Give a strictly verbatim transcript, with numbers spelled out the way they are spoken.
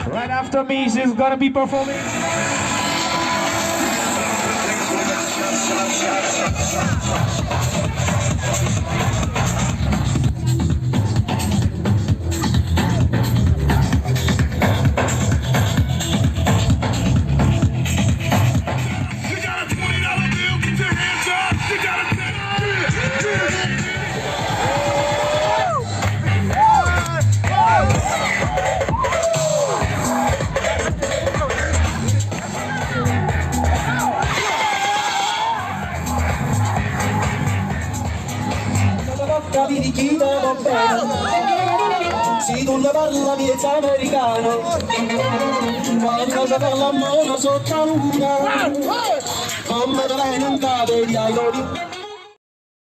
Right after me, she's gonna be performing. You got a twenty dollar bill, get your hands up. You got a ten. Capire chi te va bene. Se tu ne parli miezza americano, quando te parla a mano sotto la luna, come te viene in capo gli aironi.